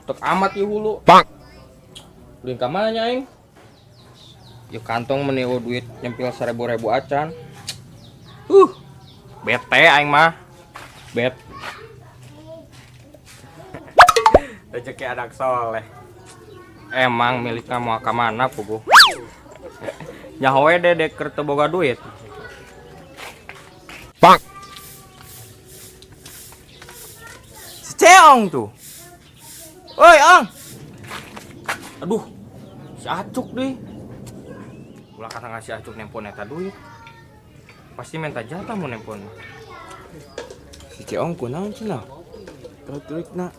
Tek amat ieu hulu. Pak. Ulin ka mana nya aing? Ieu kantong meni eueuh duit nyempil 1000-ribu acan. Bete aing mah. Bet. Rezeki anak soleh. Emang milikna moal ka mana puguh. Nyaho we dede keur teu boga duit. Pak. Si Ceong tuh. Woi, Ong. Aduh, si Acuk deh. Ulah kata ngasih Acuk nempon eta duit. Pasti minta jatah mau nempon. Si Ceong kunaon cenah? Gerak-gerikna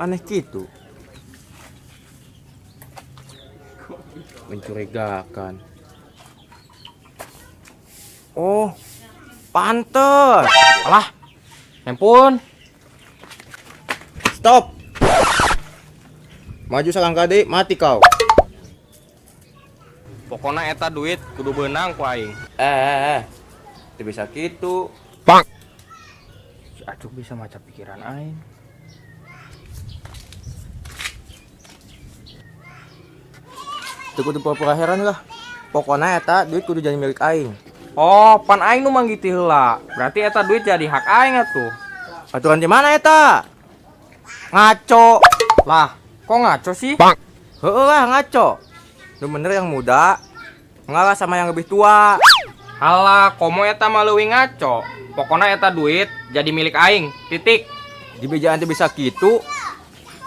aneh kitu. Mencurigakan. Oh, pantes. Alah, nempon. Stop. Maju salangkah deui, mati kau. Pokona eta duit kudu beunang ku aing. Teu bisa kitu. Pak. Si Acuk bisa maca pikiran aing. Teu kudu pura-pura heran lah. Pokona eta duit kudu jadi milik aing. Oh, pan aing nu manggih ti heula. Berarti eta duit jadi hak aing atuh. Aturan di mana eta? Ngaco. Lah, kok ngaco sih? Pak. Heeh lah ngaco. Nu bener yang muda ngalah sama yang lebih tua. Halah, komo eta mah leuwih ngaco. Pokona eta duit jadi milik aing. Titik. Di bejaan teh bisa kitu.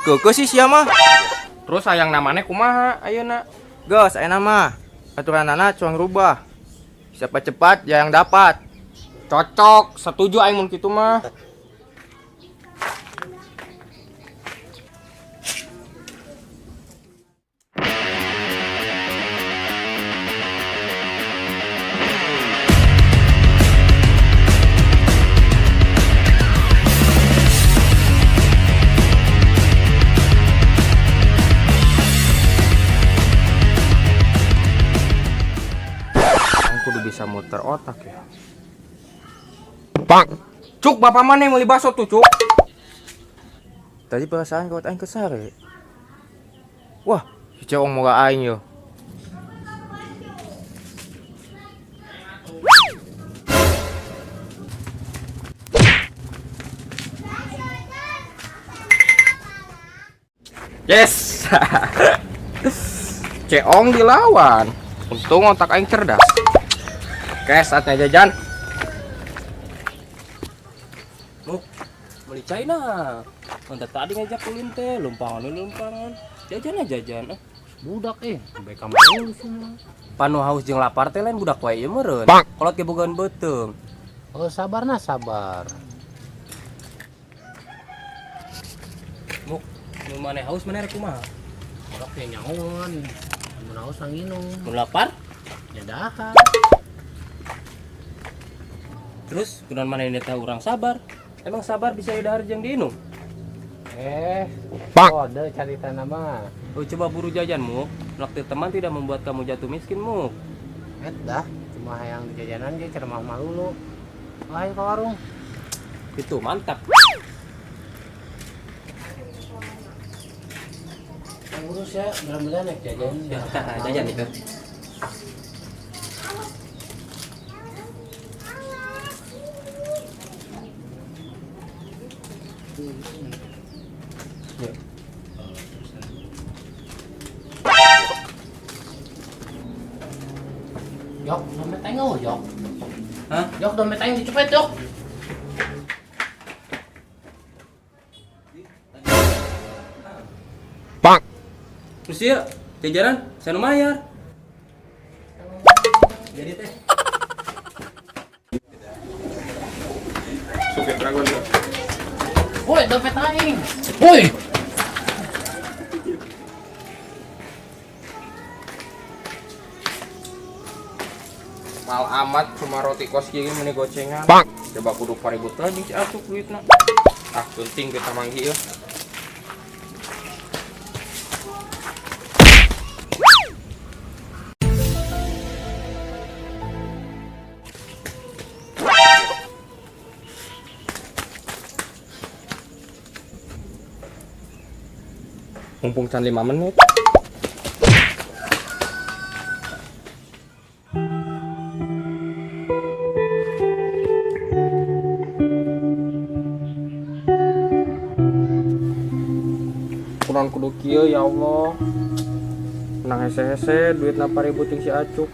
Keukeuh sih sia mah. Terus hayang namanya kumaha ayeuna? Geus ayeuna mah aturanana cuang rubah. Siapa cepat ya yang dapat. Cocok, setuju aing mun kitu mah. Aing kudu bisa muter otak ya. Pak. Cuk, bapak mana yang beli bakso tuh, Cuk? Tadi perasaan kau aing kesare. Wah, si Ceong moga aing yo. Yes. Ceong dilawan. Untung otak aing cerdas. Oke, saatnya jajan. Muk, beli China. Mantap tadi ngajak ulin teh, lumpangan lumpangan. Jajan aja jajan. Budak baik kamu semua. Panu haus jeung lapar teh lain budak wae ieu meureun. Pak. Kolot ge bogaan beuteung. Oh, sabar nah sabar. Muk, nu maneh haus maneh rek kumaha? Kolot ge nyahoan. Mun haus nginum. Mun lapar? Ya dahar. Terus kunaon maneh teh urang sabar? Emang sabar bisa didahar jeung diinum? Pak. Kode carita nama. Oh, coba buru jajan, Muk. Naktir teman tidak membuat kamu jatuh miskin, Muk. Dah, cuma hayang di jajanan ge ceramah malu lu. Ayo ke warung. Itu mantap. Urus ya, mudah-mudahan naik jajan. Ya, jajan itu. Yok, dompet aing eueuh, Yok. Hah? Yok, dompet aing dicepet, Yok. Pak. Terus ya, jajanan saya nu mayar. Jadi teh. Suka dragon. Woi, dompet aing. Woi. Mal amat cuma roti kos gini meni gocengan. Pak. Coba kudu paribut lagi si Acuk duitna. Ah, penting kita manggih ya. Mumpung can 5 menit. Kurang kudu kieu ya Allah. Menang hese-hese duit 4.000 ting si Acuk.